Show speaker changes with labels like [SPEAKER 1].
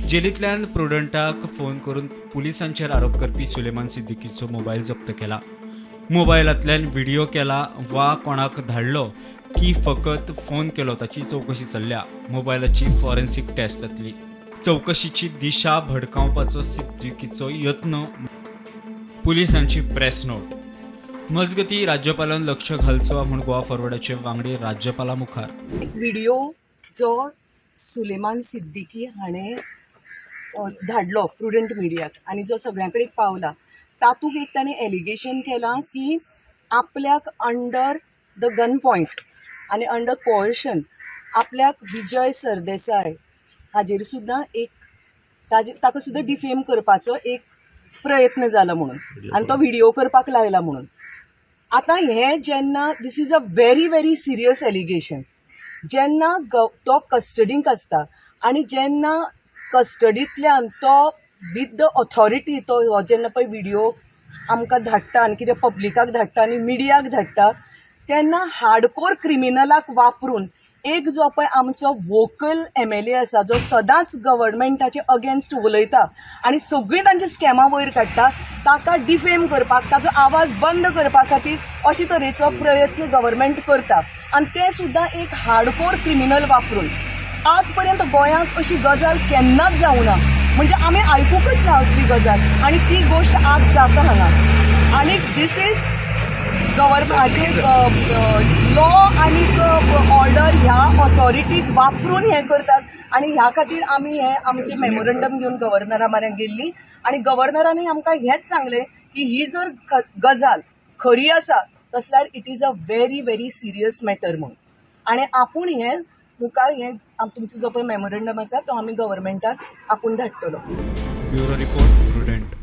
[SPEAKER 1] जेलींतल्यान प्रुडंटाक phone करून पुलिसांचेर आरोप करपी सुलेमान सिद्दीकीचो मोबायल जप्त केला. मोबायलांतल्यान व्हिडियो केला वा कोणाक धाडलो की फकत फोन केलो, ताची चवकशी चल्ल्या. मोबायलाची फॉरेन्सीक टेस्ट जातली. चवकशीची दिशा भडकावपाचो सिद्दीकीचो यत्न, पुलिसांची प्रेस नोट. मजगती, राज्यपालान लक्ष घालचो म्हूण गोवा फॉरवर्डाचे वांगडी राज्यपाला मुखार.
[SPEAKER 2] एक व्हिडिओ जो सुलेमान सिद्दीकी हाणें धाडलो प्रुडंट मिडियाक आनी जो सगळ्यां कडेन पावला, तातूंत एक ताणें एलिगेशन केलां की आपल्याक अंडर the gun point आनी अंडर कोअर्शन आपल्याक विजय सरदेसाय हाजेर सुद्दां एक ताजे ताका सुद्दां डिफेम करपाचो एक प्रयत्न जाला म्हणून आनी तो व्हिडिओ करपाक लायला म्हणून. आतां हें जेन्ना, this is a very very serious allegation. जेन्ना तो कस्टडीक आसता आनी जेन्ना कस्टडींतल्यान तो विथ the authority तो हो जेन्ना पळय व्हिडिओ आमकां धाडटा आनी कितें पब्लिकाक धाडटा आनी मिडियाक धाडटा, तेन्ना हार्डकोर क्रिमिनलाक वापरून एक जो पळय आमचो वोकल एमएलए आसा, जो सदांच गव्हर्मेंटाचे अगेन्स्ट उलयता आनी सगळीं तांची स्कॅमां वयर काडटा, ताका डिफेम करपाक, ताचो आवाज बंद करपा खातीर अशे तरेचो प्रयत्न गव्हर्मेंट करता आनी ते सुद्दां एक हार्डकोर क्रिमिनल वापरून. आज पर्यंत गोंयांत अशी गजाल केन्नाच जावना, म्हणजे आमी आयकूंकच ना असली गजाल आनी ती गोश्ट आज जाता हांगा. आनी this is गव्हर्मेंटाचे लॉ आनी ऑर्डर ह्या ऑथॉरिटीक वापरून हें करतात आनी ह्या खातीर आमी हें आमचें मेमोरंडम घेवन गव्हर्नरा म्हऱ्यांत गेल्ली आनी गव्हर्नरानूय आमकां हेंच सांगलें की ही जर गजाल खरी आसा तसल्यार it is a very very serious matter म्हणून आनी आपूण हें मुखार हें तुमचो जो पळय मेमोरंडम आसा तो आमी गव्हर्मेंटाक आपूण धाडटलो.
[SPEAKER 1] Bureau report, prudent.